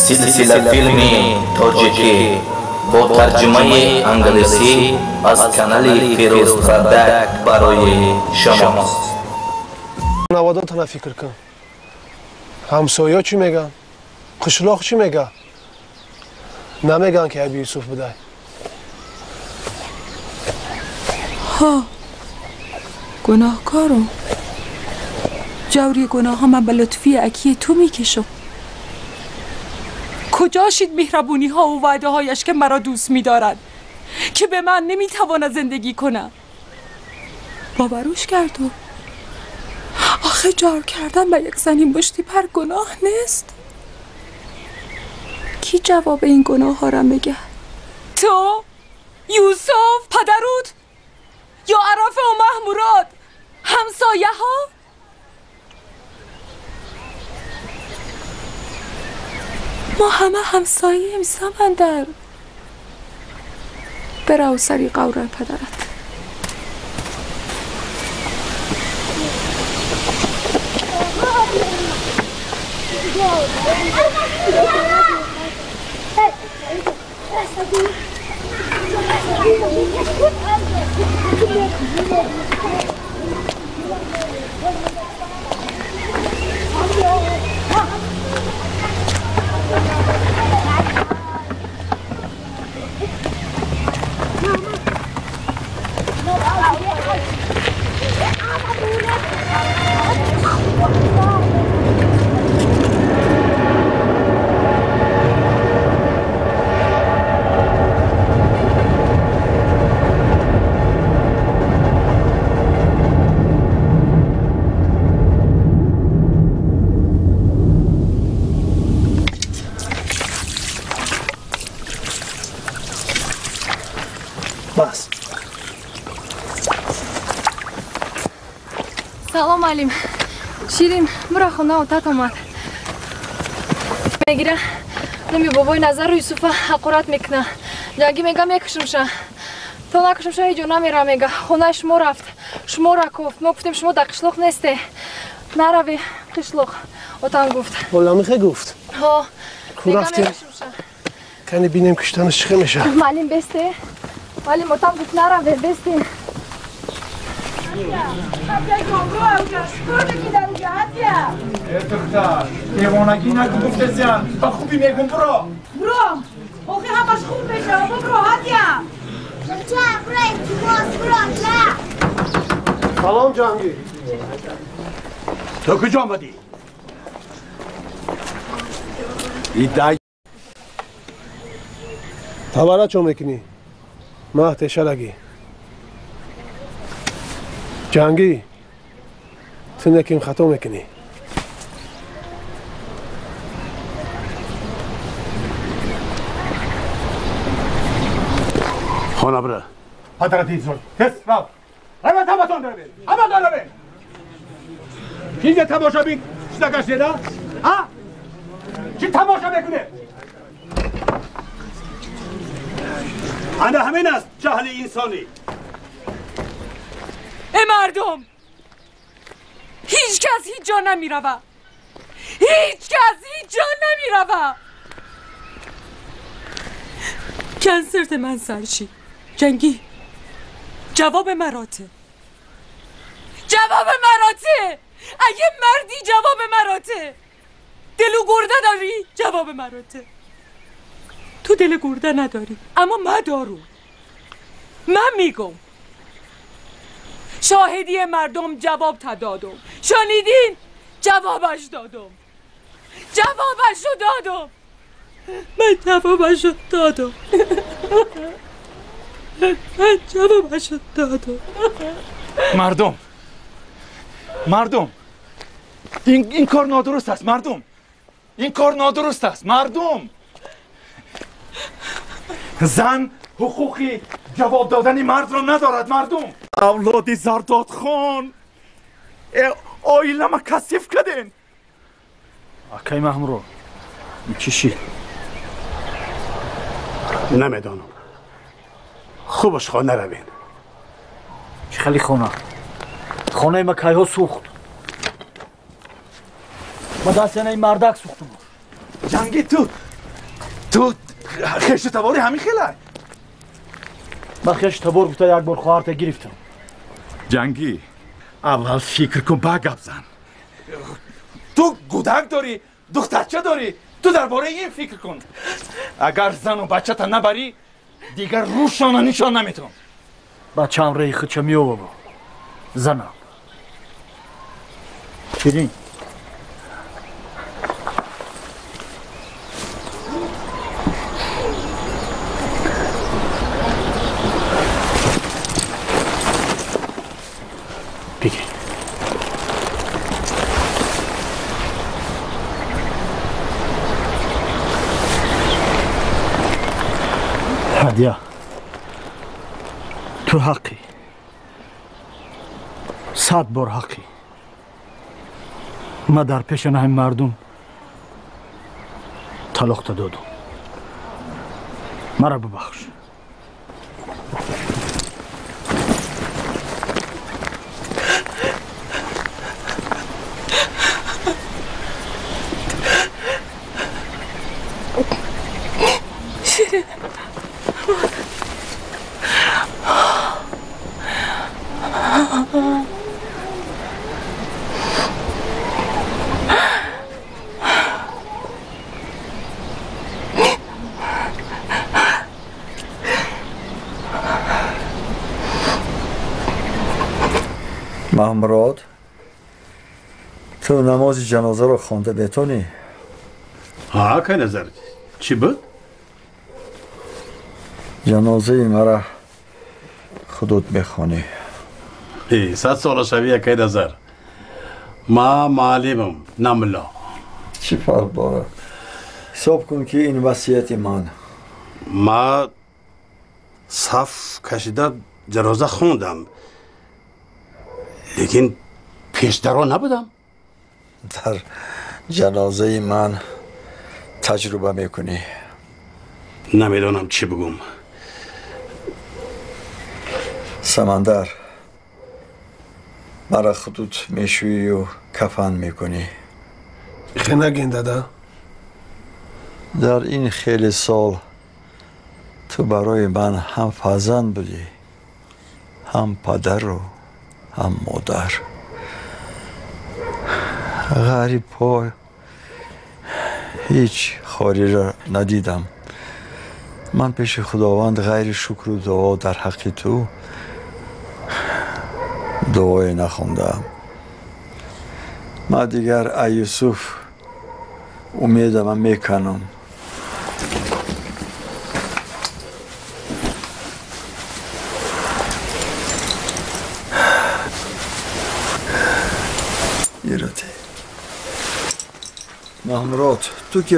Силсила филми тоҷикӣ бо тарҷумаи англисӣ аз канали Фирӯз Продакт барои шумост. Наводотана фикр кун. Ҳамсоё чӣ меган? Қишлоқ чӣ мега? Намеган ки Аби Юсуф будай. ҳо, гуноҳкорум. جوری گناه من به لطفی اکی تو میکشم. کجاشید مهربونی ها و وعده هایش که مرا دوست میدارد، که به من نمیتواند زندگی کنم؟ باوروش کردم. آخه جار کردن به یک زنی مشتی پر گناه نیست. کی جواب این گناه ها را میگه؟ تو؟ یوسف؟ پدرود؟ یا عرفه و محموراد؟ همسایه ها؟ ما همه همسایه‌ایم سمندر. برو سری قورن پدرت. بس. سلام علیم. شیرین برا خونه اتت آمد. میگیره نمی بابای نظر و یوسف حقارت میکنه. جنگی میگه میکشمشه. تا نکشمشه هیچ جا نمیره. میگه خونه شما رفت، شما را گفت. ما گفتیم شما در قشلاق نیستی، نروی قشلاق. اتم گفت. والا میخه گفت. ها. کو رفتیم؟ کنی بینیم کشتنش چه میشه. معلم بسته. ولی متام گفت نروی بستیم. دختر دیوانگی نگو گفته با خوبی میگم برو برو آخه همش خوب میشه برو راحتیم. سلام جانگی. تو کجا آمدی؟ تباره چون میکنی؟ ماه تشلگی جنگی تو نکیم خطا میکنی. خانه بره پدرت ایزون تس رفت همه تماشا داره همه داره چیز تماشا بین چیزا کشیده نه ها چی تماشا میکنه؟ انا همین است جهل انسانی. ای مردم، هیچ کس هیچ جا نمی روه. هیچ کس هیچ جا نمی روه. کنسرت من سرشی جنگی. جواب مراته، جواب مراته. اگه مردی جواب مراته. دلو گرده داری جواب مراته. تو دل گرده نداری اما من دارم. من میگم شاهدی مردم جواب دادم. شنیدین؟ جوابش دادم، جوابش رو دادم. من جوابش رو دادم. من جوابش رو دادم. مردم، مردم، این کار نادرست است. مردم، این کار نادرست است. مردم، زن حقوقی جواب دادن مرد را ندارد. مردم، اولاد زرداد خان оила ма касиф карден. Акай Маҳмуро, чӣ шид? Намедонам. Хубаш хона равен. Чӣ хели хона? Хонаи ма кайҳо сӯхт. Ма даст яна ин мардак сӯхтум. Ҷанги ту Ту хешу табори ҳамин хелай. Ман хешу табор гуфта як бор хоҳарта гирифтам. Ҷангӣ, аввал фикр кун, баъд гап зан. Ту гудак дорӣ, духтарча дорӣ, ту дар бораи ин фикр кун. Агар зану бачата набарӣ, дигар рӯшона нишон наметавон. Бачаам раи худша меовава. Занам. Ширин. Бигир. Ҳадя. Ту ҳаққӣ. 100 бор ҳаққӣ. Ман дар пеши ҳамин мардум талоқта додум. Маро бубахш. Ширин. Маҳмурод, ту намози ҷанозаро хонда метонӣ? Ҳа, акай Назар, чӣ буд? Ҷанозаи мара худот мехонӣ. 100 сола шавӣ, акай Назар. Ма маълимам, на мулло. Чӣ фарқ дорад? Ҳисоб кун, ки ин васияти ман. Ма саф кашида ҷаноза хондам, лекин пешдаро набудам. Дар ҷанозаи ман таҷруба мекунӣ. Намедонам чӣ бигӯм. Самандар, мара худут мешӯию кафан мекунӣ. Хе нагин, дада. Дар ин хеле сол ту барои ман ҳам фарзанд будӣ, ҳам падару ҳам модар. Ғарибҳо ҳеҷ хориро надидам. Ман пеши Худованд ғайри шукру дуо дар ҳаққи ту дуое нахондаам. Ман дигар ай Юсуф умедама меканам. Маҳмурод, ту ки